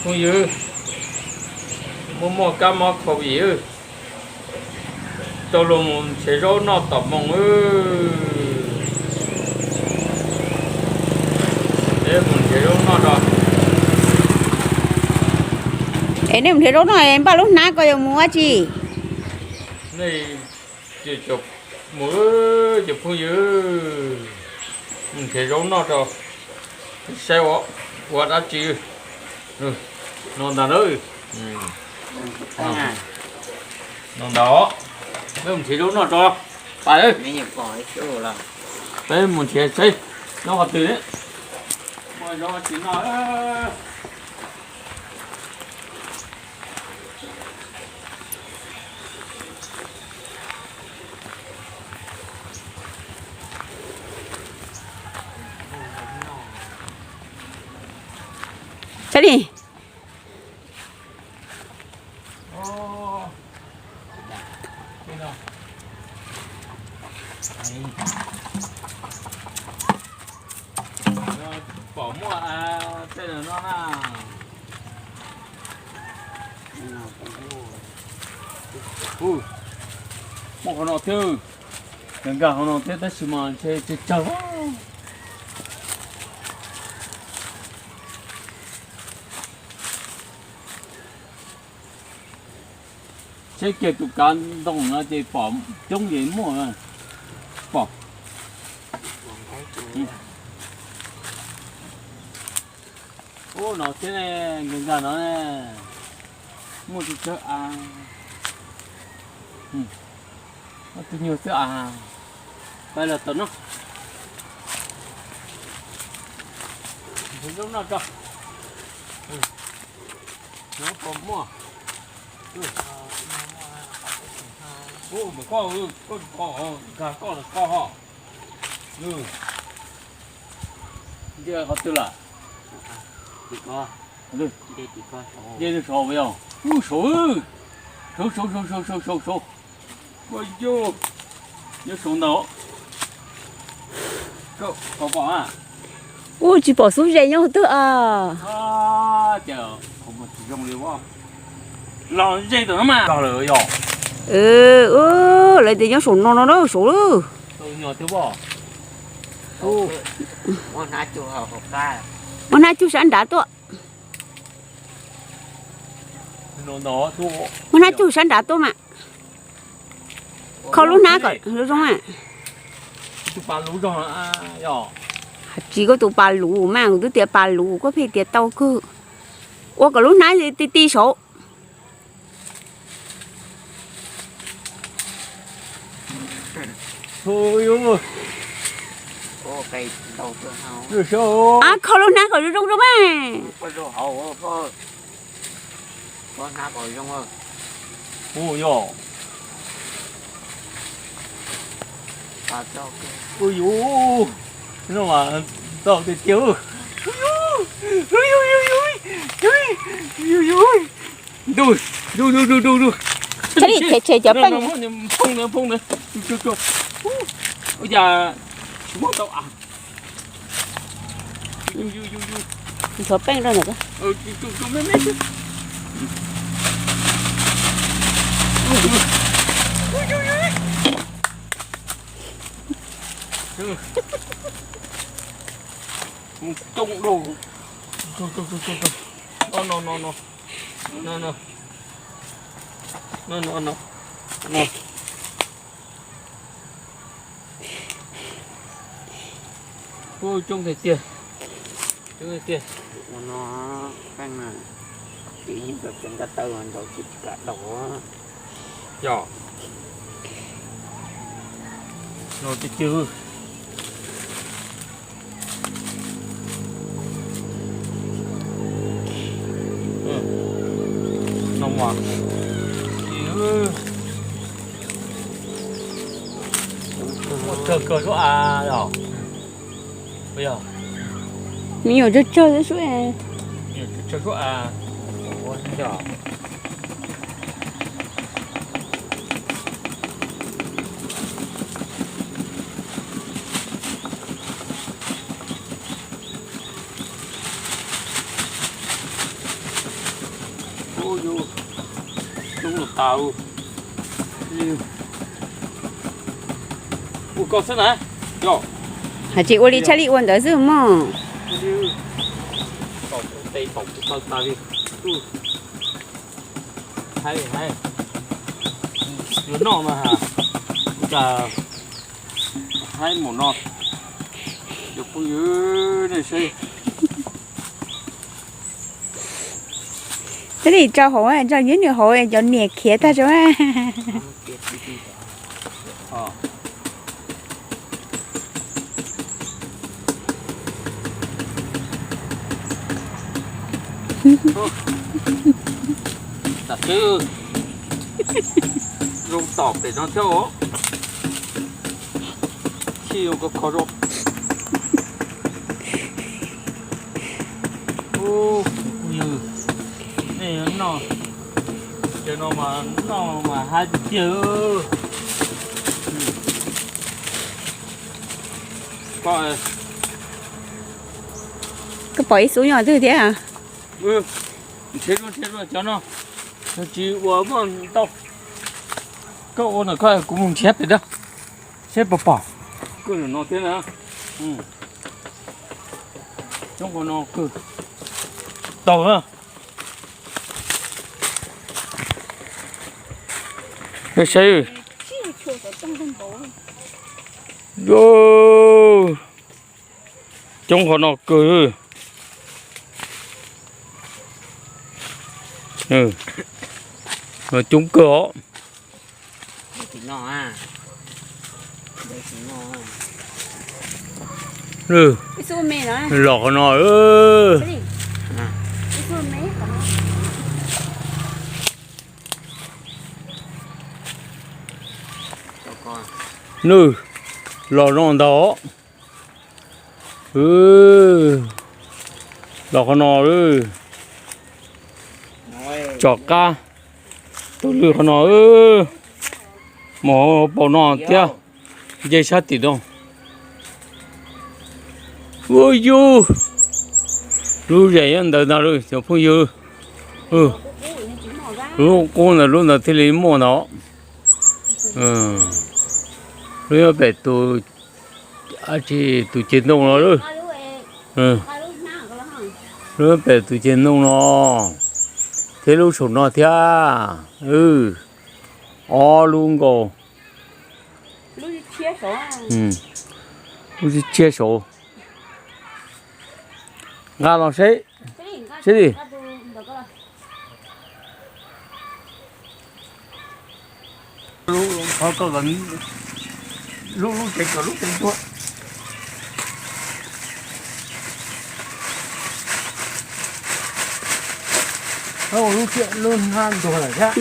Phooj ywg, muaj muaj kab mob covid, tau los mus nrhiav zaub noj tom moos. Mus nrhiav zaub noj tso. Es nej mus nrhiav zaub noj, npaj lub hnab ko yuav mus ua tsi? Nej, mus, cov phooj ywg, mus nrhiav zaub noj tso, saib ua dab tsi. No ntag na. No ntag, peb mus nrhiav zaub noj tso. Peb mus nrhiav saib nyob qhov twg, muaj zaub tsi noj. Sab ni. Pom muaj tej no na. Muaj qhov no thiab, nkag nkag qhov no thiab tab sis mas ntshe tsawg tsawg. Saib kiag tus kav ntoo no ces pom coob ces muaj pom. Ub, no thiab ne, nkag nkag no ne, muaj tsawg tsawg av. Tus nyuag xwb av. Pab los tau no. Nrhiav zaub noj tso. Nyob pom muaj. Ub, koj, koj, koj, nkag koj los koj ho. Ntiag qhov twg lawm? Ntiag saud yog. Ub, saud, saud, saud, saud, saud, saud. Ua yog, nyob saud ntag. Koj pom a? Ub, tsis pom xub ze nyob twg a. Los ze tam no mas. Lawv tias nyob saum no no na, saud lawm. Muab hnab cug sab nrad tuaj. Muab hnab cug sab nrad tuaj mas. Kho lub hnab kom zoo zoo. Tsis koj tus pas luv mas, kuv twb tias pas luv koj pheej tias tau kawg. Ua kom lub hnab ti ti saud. Kho lub hnab kom zoo zoo mas. Ui yus, no mas tau tiag tiag. Ntuj, ntuj, ntuj, ntuj, ntuj. Tshem, tshem cov peej. Phooj na, phooj na. Ua cas tsis muab tau a. Nthuav peej rau ntawm ko. Coob dua. No no no no. No no no. Ub, coob tiag tiag. Coob tiag tiag. Ua no, peej na, ces yeej tau tseem nqa taw ntaus tsis kam daus. Yog. No tiag tiag. No mas. Ua tsawg kawg suab a yog. Me nyuam tsawg tsawg suab. Me nyuam tsawg tsawg suab a. Coob tas, ua koj xwb na, yog. Hais tsis ua li tshaj li ua ntawd xwb mog. Tom kuv tes tom kuv taw tas li. Haib, haib, yuav noj mas, cas haib mus no, cov phooj ywg nej seb. Thiaj li tso hauv, tso nyob nws hauv cov niam khiav tag tso. Tam twb zoo tom pem no thiab os. Chij ko kho rau. Ub, phooj ywg, nej noj, cov no mas noj mas haib tiag tiag. Koj pom ib xub nyob twg thiab? Nrhiav dua, nrhiav dua cov no, tsis ua muaj ntau. Koj ua ntawm koj, kuv mus nrhiav pem dab seb puas pom. Koj no thiab na. Coob qhov no kawg. Tau na. Saib, coob qhov no kawg. Coob kawg os. Los qhov no. Nws los no ntag. Los qhov no. Tsom qab tus lwj qhov no. Mus hauv paus no thiab, nce sab tim no. Ua yus, lub zeem nyob ntawd ntag cov phooj ywg. Lub qub ntawd lub ntawd thiaj li muaj ntag. Lub nyob pem tus, tus ceg ntoo no. Lub nyob pem tus ceg ntoo no thiab lub saum no thiab. Ob lub nkaus. Lub tshiab saud. Nqa los seb, seb li. Lub, lub tsev kom lub tsev tuag. Lub, lub hnab ntuag lawm thiab.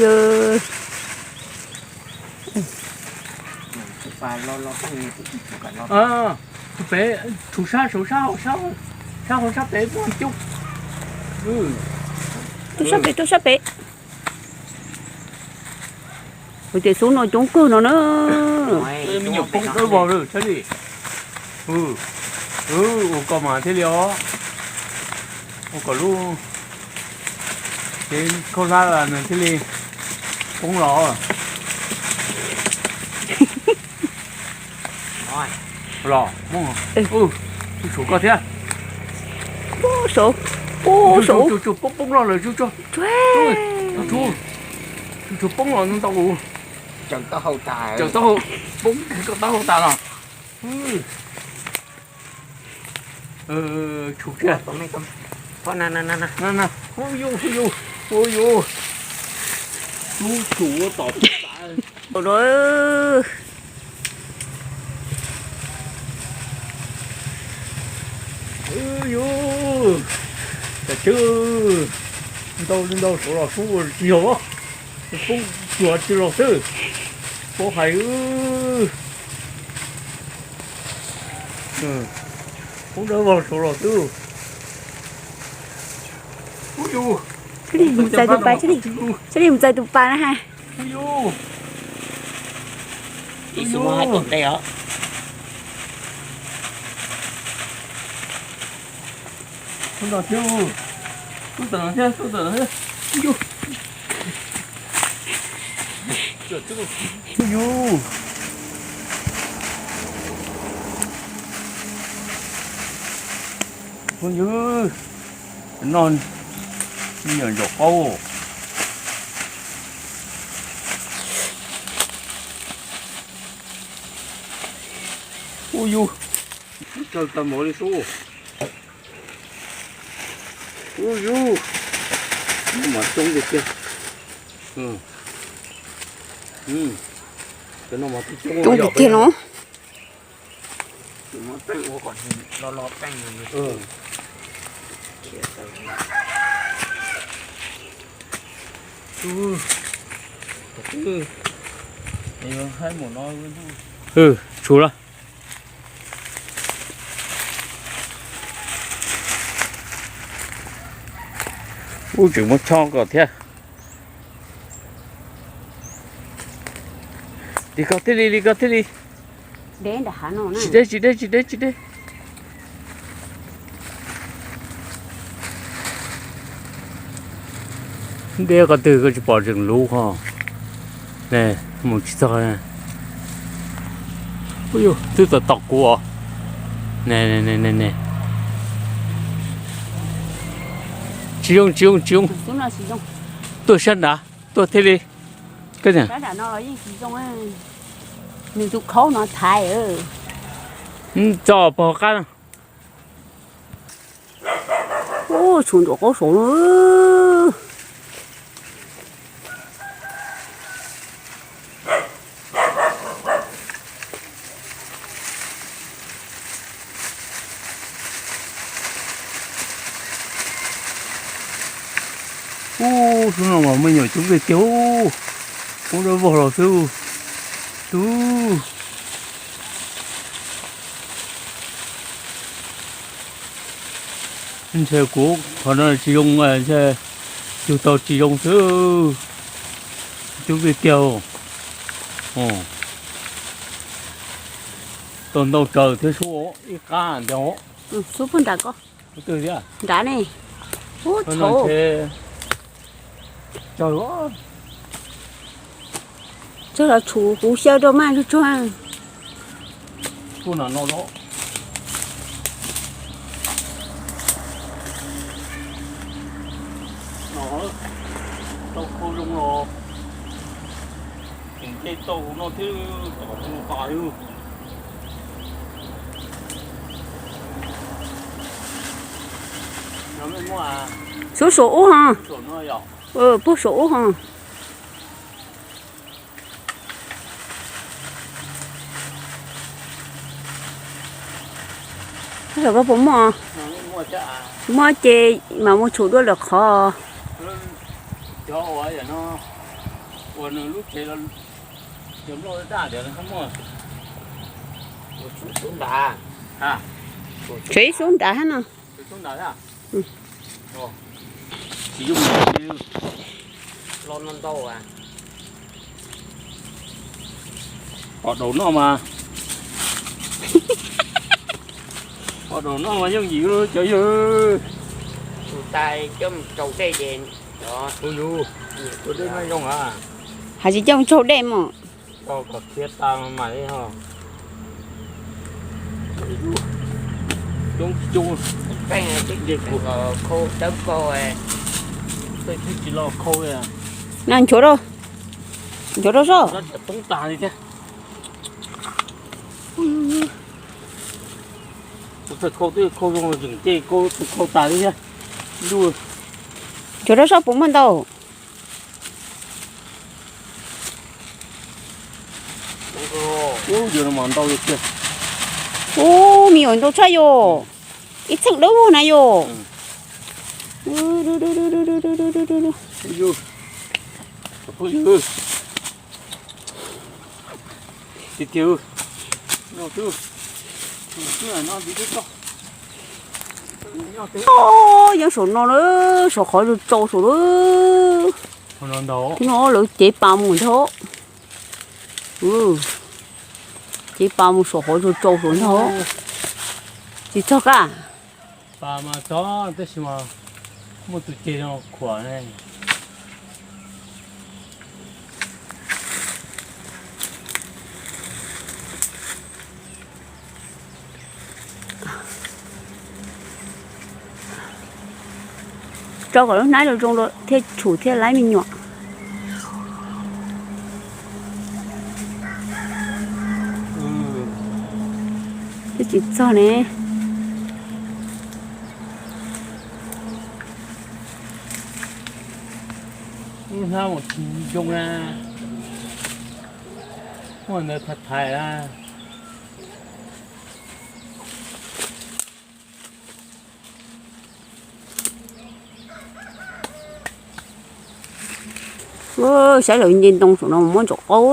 Pem, tshuav sab saud, sab hauv, sab hauv sab pem muaj coob. Tuaj sab pem, tuaj sab pem. Ua tias xub no coob kawg no na. Me nyuam poob dawb vog lawm thiaj li. Ua kom mas thiaj li os. Ua kom lub cev khaub hlab nws thiaj li poob los. Los, tsum koj thiab. Poob, poob los lawm, tsum poob los ntau. Tsaws taub hau tas, poob koj taub hau tas los. Tsum kiag. Hu yus, hu yus, hu yus. Lub tsum ua tom. Yus, tas tsw ntau li ntau saud los xub ua tsis yog, poob cuag tsis los xwb. Poob hais, poob dawb vog saud los xwb. Thiaj li mus txais tus pas, thiaj li mus txais tus pas na ha. Ib xub hais tias nte os. Tub tom thiab, tub tom thiab, tub tom thiab. Yus, Ub yus, ub yus, no me nyuam ntsaum qaub. Ub yus, kawg tag npaum li xwb. Ub yus, no mas coob tiag tiag. Cov no mas coob tiag tiag no. Tshua lawm. Ub, tseem muaj tsho kom thiab. Li ko thiaj li, li ko thiaj li. Tsis deb, tsis deb, tsis deb, tsis deb. Deb qhov twg koj tsis pom tseem luv ho. Ne, mus tsis txog. Ub yus, twb tom tom kuv os. Ne, ne, ne, ne. Tsis zoo, tsis zoo, tsis zoo. Tuaj sab nrad, tuaj thiaj li. Sab nram no los yeej tsis zoo. Nws tus khaub no thaiv. Tso pog qab no. Ub, tshuav ntsaum qaub saud no. Ub, hnub no mas me nyuam coob tiag tiag. Poob dawb vog los xwb. Tub. Ntshe kuv qhov no tsis zoo, ntshe yug tau tsis zoo xwb. Coob tiag tiag. Tau ntau raws thiab sub ib qab ntawd. Sub puag nrad ko. Nrad ne. Ub, tshauv. Txog los tshuav kuv xyaw rau maj tsuag tsuag. Tau khau zoo los, tseem nce tau no thiab, tom mus tas li. Xub saum ub ho. Puag saum ub ho. Koj puas muaj? Muaj ces mam mus tshum dua lwm qhov. Tshuav ib xub nrad hab no. Pom daus noj mas, pom daus noj mas yooj yim cov yawg. Tus tais coj mus tsaus dej ces, tus dej no zoo a. Hais tsis coj mus tsaus dej mas. Tau kom khiav tas mas li ho. Coob coob. Qeej ces kuv khau dawb paug, tsis los khau. No nchuav rau, nchuav rau soj. Poob tas li thiab. Kuv txawm khau twb khau zoo tseem ces kuv tus khau tas li thiab. Nchuav rau soj puas muaj ntau? Ub, yog no mas ntau tiag. Ub, me nyuam ntau tshaj yom. Ib txheej dawb vog na yom. Tiag tiag. Yeej saum no na, saum qhov tsau saum na. No lawv cev pas mus ntag. Cev pas mus saum qhov tsau saum ntag. Tsis txog kab. Pas mas txog tab sis mas muaj tus ceg no khuam ne. Tso kom lub hnab zoo zoo thiaj tshum thiaj laib me nyuam. Twb tsis txog ne. Lub hnab mus tsis zoo na. Muaj ntawd thaiv thaiv na. Saib lawv nce ntoo saum no muab ntsaum qaub.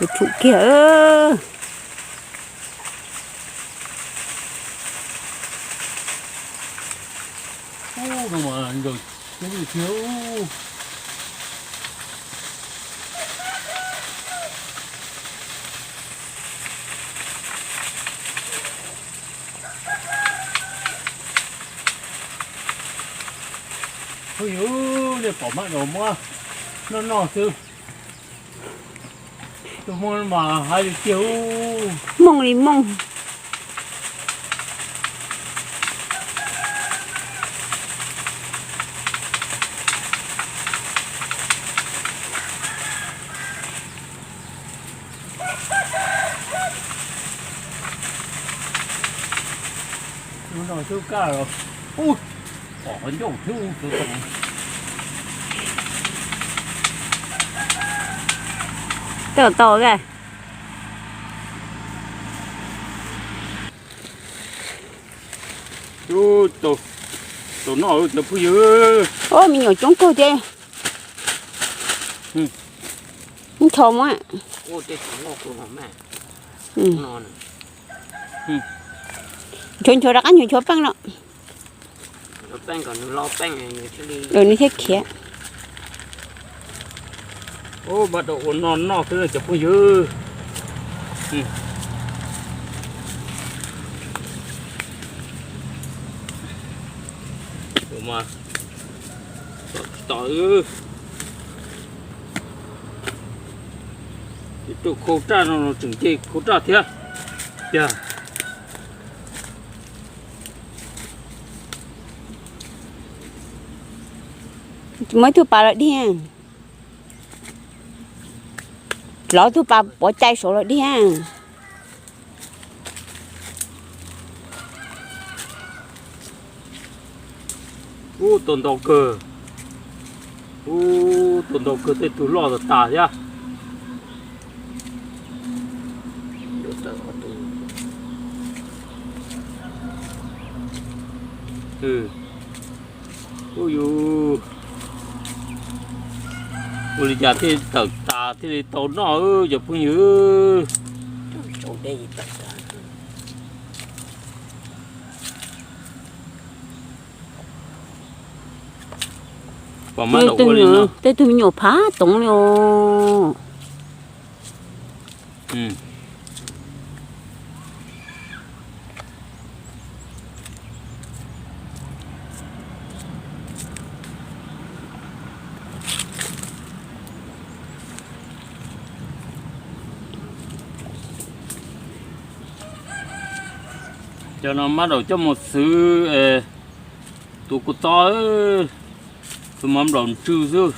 Tshum kiag. Phooj ywg, nej pom mab daum muab noj noj xwb. Tus hmoob mas hais li tiag. Mooj li mooj. Tus no xub kaj los, ub, pom qhov ncauj xwb tus no. Tau tau kawg. Tau noj cov phooj ywg. Ub, me nyuam coob kawg thiab. Ncho muab. Nchuav nchuav rov qab nchuav nchuav peej no. Nws thiaj khiav. Ub, mab daum ua noj noj xwb cov phooj ywg. Tus mas tsis tau. Tus khau raj no tseem nce khau raj thiab. Tiag. Muab ib tug pas los dig. Lov tug pas pov cai saud los dig. Ub, tau ntau kawg. Ub, tau ntau kawg, tej tug loj tas tas thiab. Ub yus, ua li cas thiaj tawm tas thiaj li tau noj cov phooj ywg. Tej tug me nyuam phab toov li os. Cov no mab daum coj mus xwv, tus kuv txob, tus mab daum ntsw xwb.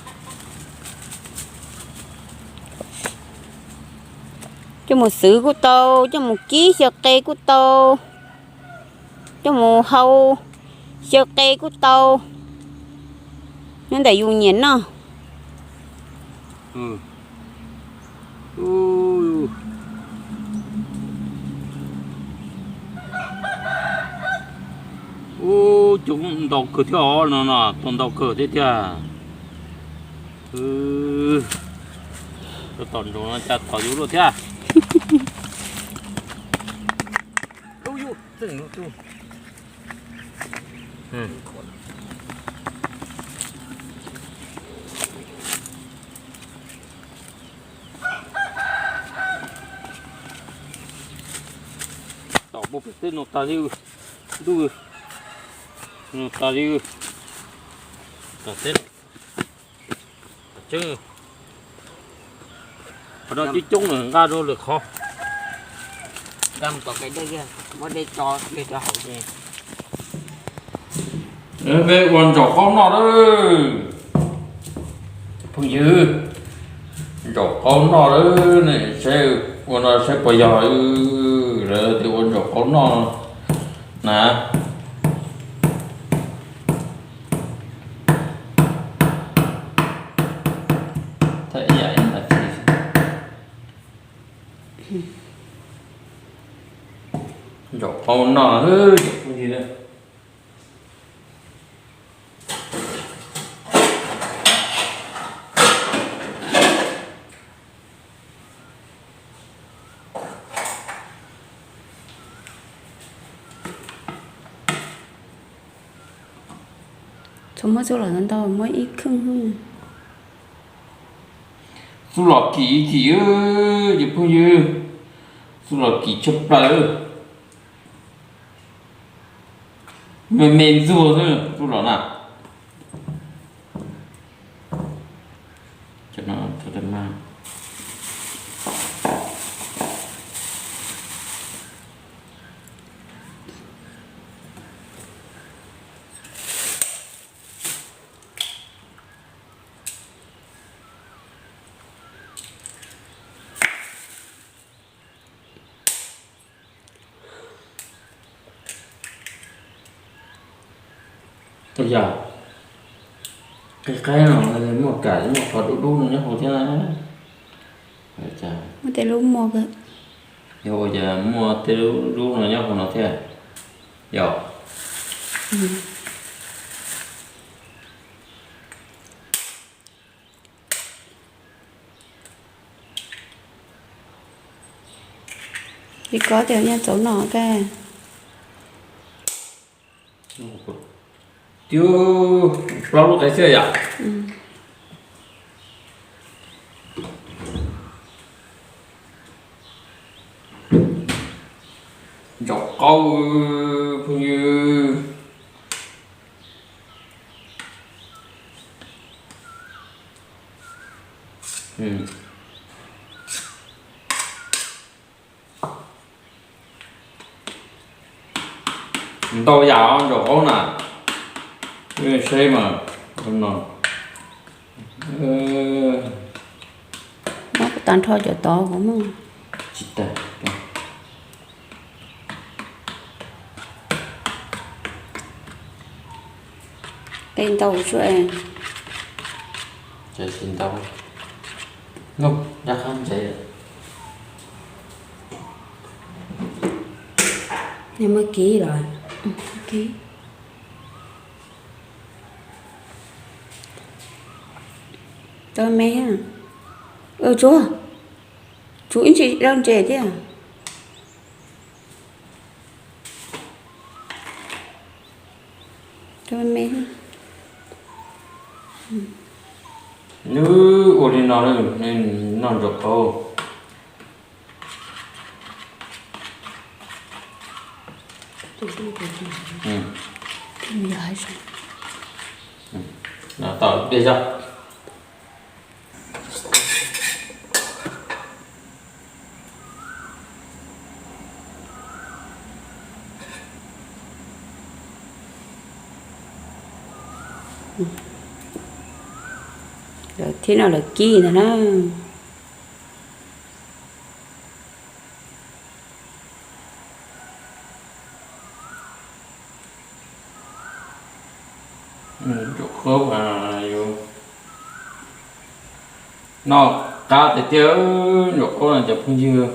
Coj mus xwv kuj tau, coj mus kib xyaw qe kuj tau, coj mus hau xyaw qe kuj tau. Nyob ntawm yus nyiam noj. Ub, coob ntau kawg thiab os no, no tau ntau kawg thiab tiag. Tom ntsoov no cas tom yus luaj thiab. Muab pem teb no tas li, ntuj, no tas li, tas teb, tas teb. Qhov no coob coob lawm, nqa rau lwm qhov. Peb ua ntsaum qaub noj lawm. Phooj ywg, ntsaum qaub noj lawm ne, saib ua no saib puas yog lawv tias ua ntsaum qaub noj na. Ntsaum qaub noj. Txhob muab txuj lom ntau, muab ib khwj. Txuj lom kim ib thim, cov phooj ywg, txuj lom kim tshaj plaws. Me me ntxuag xwb txuj lom na. Yog qis qaib no muaj kam muaj qhov dub dub no nyob hauv thiab na. Muaj tej lub muaj, yog ua cas muaj tej lub dub no nyob hauv no thiab yom? Li ko tias nyob txaus noj kawg. Twb plaub lub qe xwb yom. Ntsaum qaub phooj ywg. Ntau yam ntsaum qaub na, seb mas no. Muab tag nrho cov tod kuv muab. Tsis tag. Qe ntau tsuav. Tsis ntau. Noj ncaj qab ntsev. Nws muaj kib los? Kib. Tau me. Tsuav, tsuav ib ntsis dau ntses thiab. Tau me. Nws ua li no, noj ntsaum qaub. Tom dej zog. Lawv thiab no lawv kib ntag na. Ntsaum qaub, yus noj qab tiag tiag, ntsaum qaub no cov phooj ywg.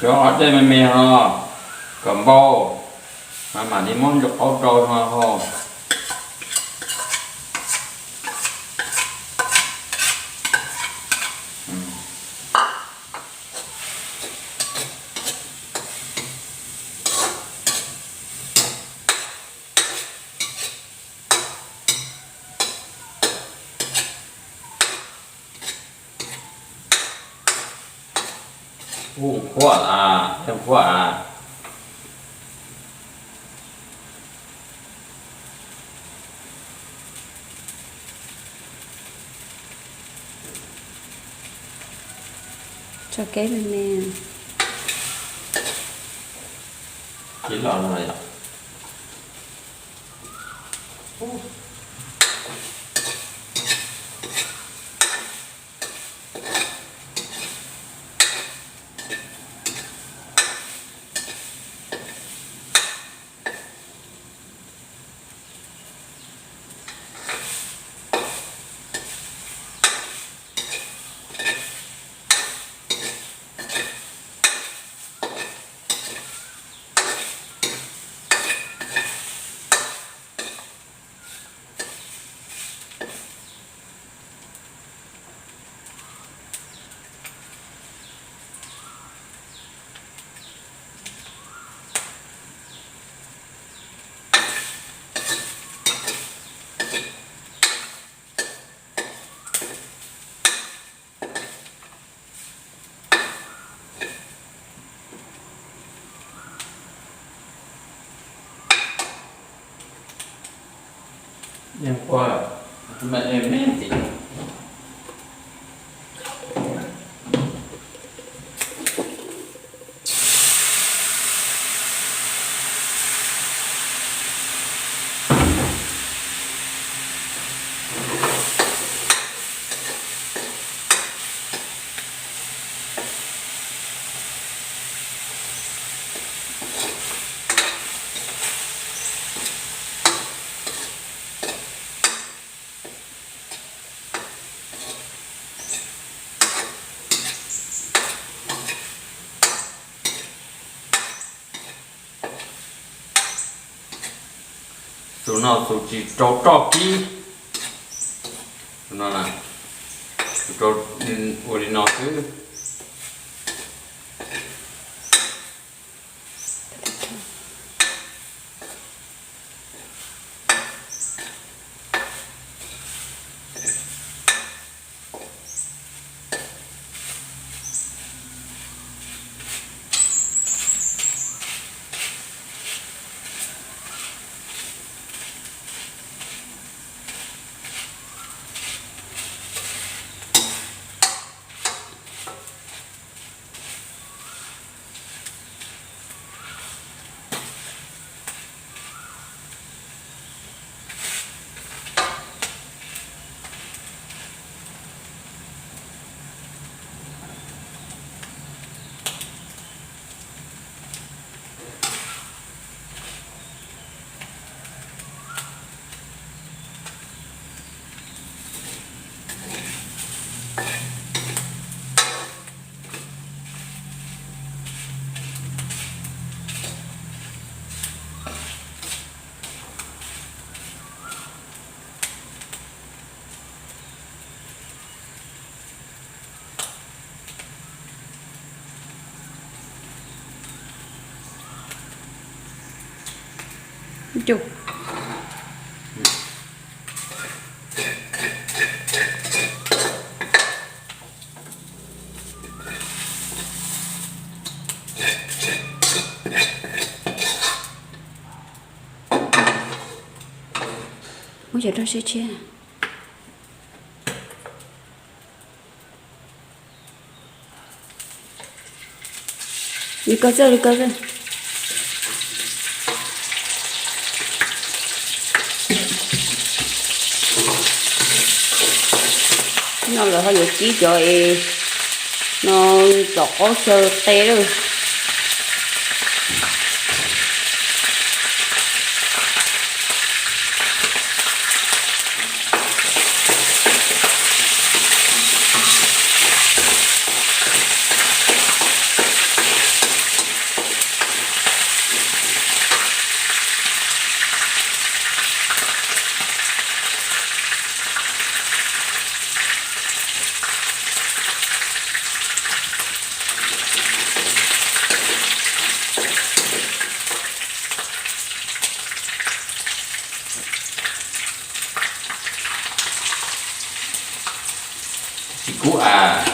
Cov dej me me no kom npau, mam li muab ntsaum qaub rau no haus. Ub, nqhuab a, nqhuab a. Tso kev me me. Ib los no yom. Tus no tus tsis rau roj kib. Tus no na, tus rau ua li no xwb. Muab cov rau siab tshiab. Li ko xwb, li ko xwb. No lawv ho yuav kib cov es no, cov qaub xyaw qe lawm. Tsis kub a.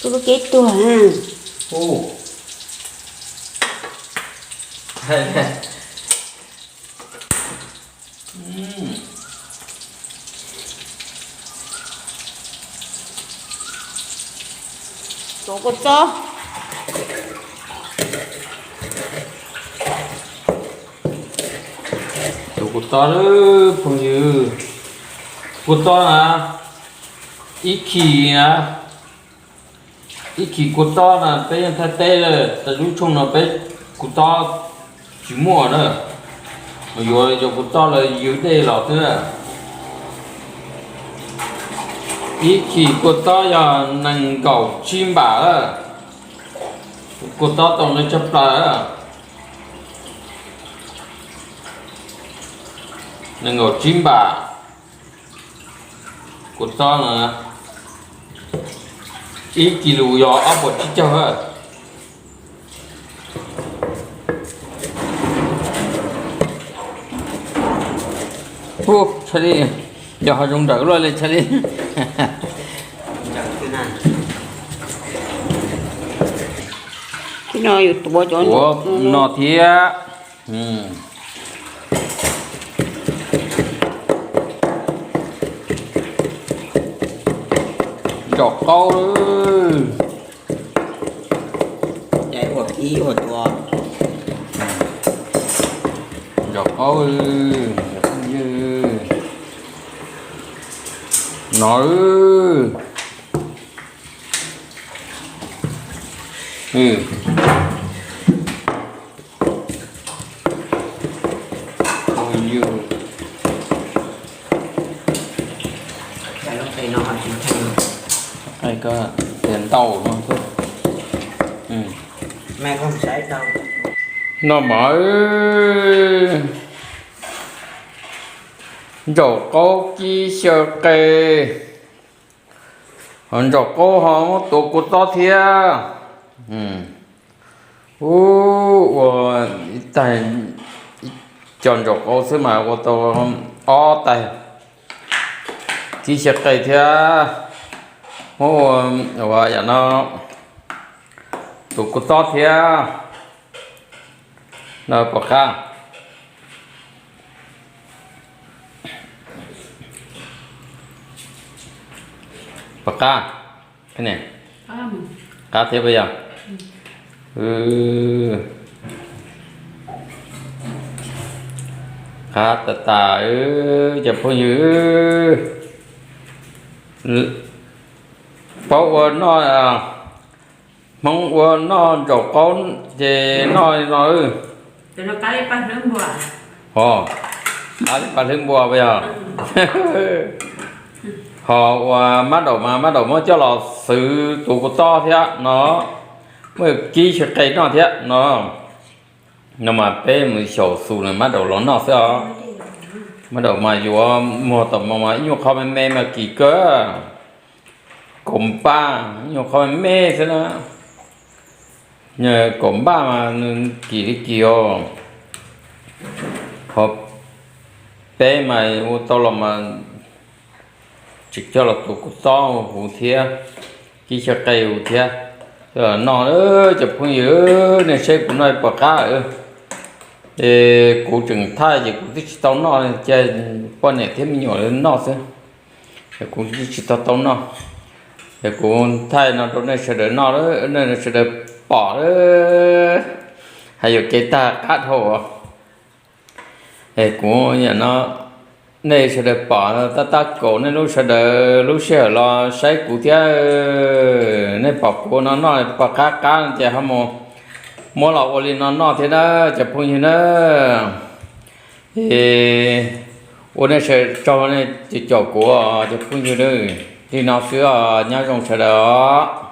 Ua kev tuag. Tuav kua txob. Tuav kua txob lawm phooj ywg. Kua txob na, ib khis na, ib khis kua txob na peb yeej thaij teb lawm, tas lub tshooj no peb kua txob tsis muaj na, yuav cov kua txob lawv ywg dej los xwb na. Ib khis kua txob yog nees nkaum tsib npam, kua txob tau ntau tshaj plaws, nees nkaum tsib npam. Kua txob no ib kis lus yog ob puas tsib caug. Hu, tshaj li, yog ho zoo nrawm luaj li tshaj li. Ua no thiab. Ntsaum qaub. Ntsaum qaub, ntsaum qaub. No. Tias ntau no. No mas, ntsaum qaub kib xyaw qe. Ho ntsaum qaub ho muab tuav kua txob thiab. Ub, ua ib tais, ib co ntsaum qaub xwb mas ua tau ob tais kib xyaw qe thiab. Muab ua yam no, tuav kua txob thiab. No pom qab. Pom qab, qab thiab puas yog? Qab tas tas, cov phooj ywg. Paub ua noj, Hmoob ua noj ntsaum qaub ces noj li no. Ho, qab li paj hlwb npua puas yog? Ho ua mab daum mas mab daum muab coj los xwv tuav kua txob thiab no, muab kib xyaw qe noj thiab no. No mas peb mus xyaum xus nws mab daum los noj xwb os. Mab daum mas yuav muag tom mas ib nyuag qho me me mas kim kawg. Kaum npaj, ib nyuag qho me me xwb na. Kaum npaj mas nws kim li kim os. Ho peb mas ua tau los mas tseem coj los tuav kua txob huv thiab, kib xyaw qe huv thiab. Noj, cov phooj ywg, nej saib kuv noj pom qab. Es kuv tseem thaij ces kuv twb tsis tau noj, cia poj niam thiab me nyuam noj xwb. Es kuv twb tsis tau tau noj. Es kuv thaij no rau nej sawv daws noj, nej sawv daws pom, hais yuam kev tag qab dhau. Es kuv yam no, nej sawv daws pom tab tab kaum nej lub sawv daws lub sij hawm los saib kuv thiab. Nej pom kuv no noj pom qab qab ces ho mus muab los ua li no noj thiab na cov phooj ywg na. Es ua nej sawv daws tsaug, nej caum kuv cov phooj ywg na. Li no xwb os, nyob zoo sawv daws os.